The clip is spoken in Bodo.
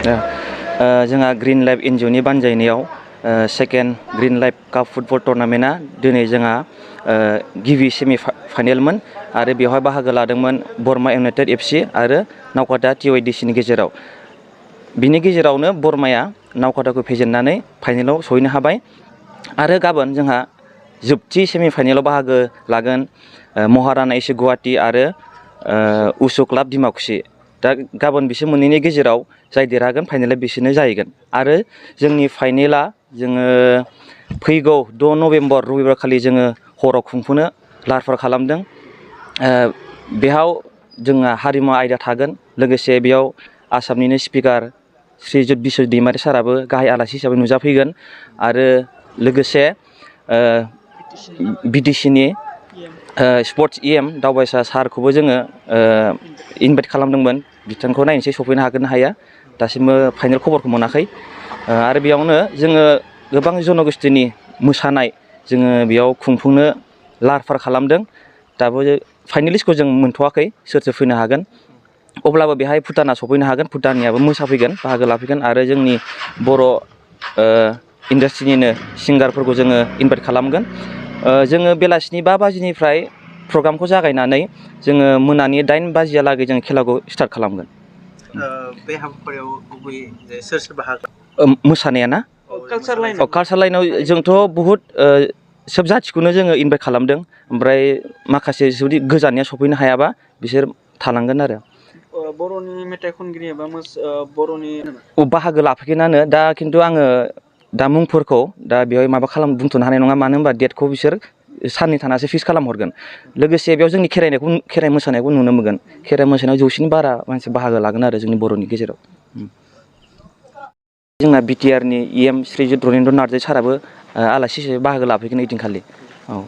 जोंहा ग्रीन लाइफ एनजिअनि बानजायनायाव second green life cup football टुर्नामेन्टआ दिनै जोंहा गिबि सेमि फाइनेलमोन आरो बेवहाय बाहागो लादोंमोन बरमा इउनाइटेड एफसि आरो नावकाटा टिवाइडिसिनि गेजेराव। बिनि गेजेरावनो बरमाया नावकाटाखौ फेजेननानै फाइनेलाव सहैनो हाबाय आरो गाबोन जोंहा जोबथि सेमि फाइनेलाव बाहागो लागोन महाराना एसि गुवाहाटि आरो उसु क्लाब डिमाकुसि। दा गाबोन बिसोर मोननैनि गेजेराव जाय देरहागोन फाइनेला बिसोरनो जाहैगोन आरो जोंनि फाइनेला जोङो फैगौ 6 नभेम्बर रबिबार खालि जोङो हराव खुंफुंनो लाहार फाहार खालामदों। बेयाव जोंहा हारिमु आयदा थागोन, लोगोसे बेयाव आसामनिनो स्पिकार श्रीजुत बिश्व दैमारि साराबो गाहाय आलासि हिसाबै नुजाफैगोन आरो लोगोसे बिटिसिनि स्पर्ट्स EM दावबायसा सारखौबो जोङो इनभाइट खालामदोंमोन। बिथांखौ नायनोसै सफैनो हागोन ना हाया, दासिमबो फाइनेल खबरखौ मोनाखै। आरो बेयावनो जोङो गोबां जन'गोष्ठीनि मोसानाय जोङो बेयाव खुंफुंनो लाहार फाहार खालामदों। दाबो फाइनेलिस्टखौ जों मोनथ'वाखै सोर सोर फैनो हागोन, अब्लाबो बेहाय भुटाना सफैनो हागोन, भुटाननियाबो मोसाफैगोन, बाहागो लाफैगोन आरो जोंनि बर' इन्डास्ट्रिनिनो सिंगारफोरखौ जोङो इनभाइट खालामगोन। जोङो बेलासिनि 5 बाजिनिफ्राय प्रग्रामखौ जागायनानै जोङो मोनानि 8 बाजियालागै जों खेलाखौ स्टार्ट खालामगोन। बे हाबाफारियाव गुबैयै सोर सोर बाहागो? मोसानाया ना? कालसार लाइनाव जोंथ' बहुद सोब जाथिखौनो जोङो इनभाइट खालामदों, ओमफ्राय माखासे जुदि गोजाननिया सफैनो हायाबा बिसोर थालांगोन आरो। बर'नि मेथाइ खनगिरि एबा बर'नि बाहागो लाफैगोनानो दा, खिन्थु आङो दा मुंफोरखौ दा बेवहाय बुंथ'नो हानाय नङा, मानो होनबा डेटखौ बिसोर साननै थानासो फिक्स खालामहरगोन। लोगोसे बेयाव जोंनि खेराइ मोसानायखौ नुनो मोनगोन। खेराइ मोसानायाव 100नि बारा मानसि बाहागो लागोन आरो जोंनि बर'नि गेजेराव। जोंना BTRनि EM श्रीजुत रनेन्द्र नार्जारि साराबो आलासि हिसाबै बाहागो लाफैगोन ओइदिनखालि। औ।